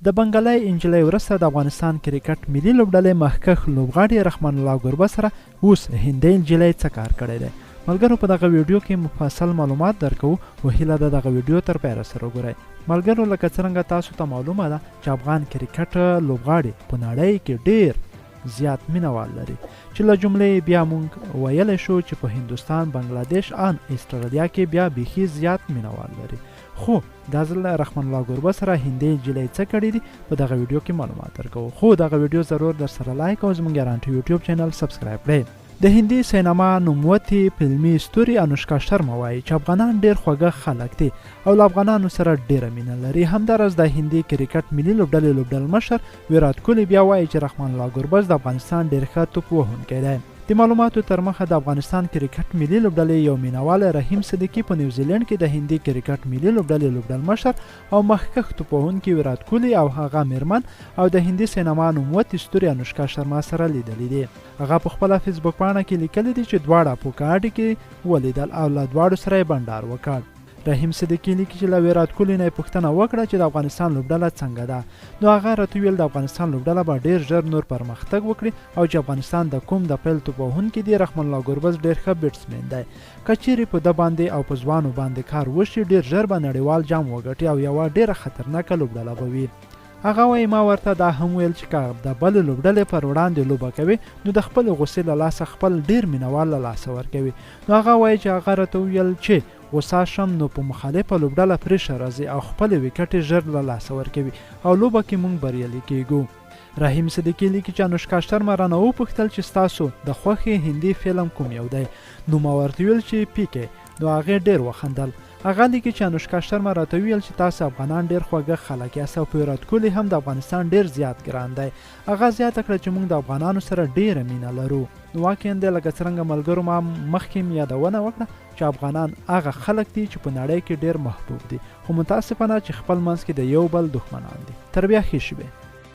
د بنګلۍ انجلۍ ورسته د افغانستان کرکټ ملي لوبډلې مخکښ لوبغاړي رحمان الله ګربز سره اوس هندۍ نجلۍ څه کار کړی دی؟ ملګرو په دغه ویډیو کې مفصل معلومات درکوو خو هیله ده دغه ویډیو تر پیره سره وګورئ. ملګرو لکه څرنګه تاسو ته معلومه ده چې افغان کرکټ لوبغاړي په نړۍ کې ډیر زیات مینوال لري چې له جملې یې بیا مونږ ویلی شو چې په هندوستان، بنګلادیش آن استرالیا کې بیا بیخي زیات مینوال لري. خو دا ځل له رحمان الله ګربز سره هندۍ نجلۍ څه کړي دي په دغه ویډیو کې معلومات درکوو. خو دغه ویډیو ضرور در سره لایک او زموږ یاران ټي یوټیوب چینل سبسکرایب کړئ. د هندي سینما نوموتې فلمي ستوري انوشکا شرما وايي چې افغانان ډېر خوږه خلک دي او له افغانانو سره ډېره مینه لري. همداراز د هندي کرکټ ملي لوبډلې لوبډلمشر ویرات کوهلي بیا وايي چې رحمان الله ګربز د افغانستان ډېر ښه توپ وهونکی دی. د معلوماتو ترمخه د افغانستان کرکټ ملي لوبډلې یو مینوال رحیم صدیقي په نیوزیلینډ کې د هندي کرکټ ملي لوبډلې لوبډلمشر او مخکښ توپوهونکي ویرات کوهلي او هغه میرمن او د هندي سینما نوموتې ستوري انوشکا شرما سره لیدلي دي. هغه په خپله فیسبوک پاڼه کې لیکلي دي چې دواړه په ګاډي کې ولیدل او له دواړو سره یې بنډار وکړ. رحیم صدیقي لیکي چې له ویرات کوهلي نه یې پوښتنه وکړه چې د افغانستان لوبډله څنګه ده نو هغه راته وویل د افغانستان لوبډله به ډیر ژر نور پرمختګ وکړي او چې افغانستان د کوم د پیل توپ وهونکي دي رحمان الله ګربز ډیر ښه بیټسمین دی که چیرې په ده باندې او په ځوانو باندې کار وشي ډیر ژر به نړیوال جام وګټي او یوه ډیره خطرناکه لوبډله به وي. هغه وایي ما ورته دا هم ویل چې که د بلې لوبډلې پر وړاندې لوبه کوي نو د خپلې غوسې له لاسه خپل ډیر مینوال له لاسه ورکوي نو هغه وایي چې هغه راته وویل چې غوسه شم نو په مخالفه لوبډله پریشر راځي او خپلې ویکټې ژر له لاسه ورکوي او لوبه کې مونږ بریالي کیږو. رحیم صدیقي لیکي چې انوشکا شرما رانه وپوښتل چې ستاسو د خوښې هندي فلم کوم یو دی نو ما ورته ویل چې پی کې نو هغې ډیر وخندل. هغه لیکي چې انوشکا شرما راته ویل چې تاسو افغانان ډیر خوږه خلک یاست او پیرات کوهلي هم د افغانستان ډیر زیات ګران دی. هغه زیاته کړه چې مونږ د افغانانو سره ډیره مینه لرو. نو واقعا دی لکه څرنګه ملګرو ما مخکې هم یادونه وکړه چې افغانان هغه خلک دي چې په نړۍ کې ډیر محبوب دي خو متاسفانه چې خپل منځ کې د یو بل دښمنان دي. تر بیا ښې شیبې.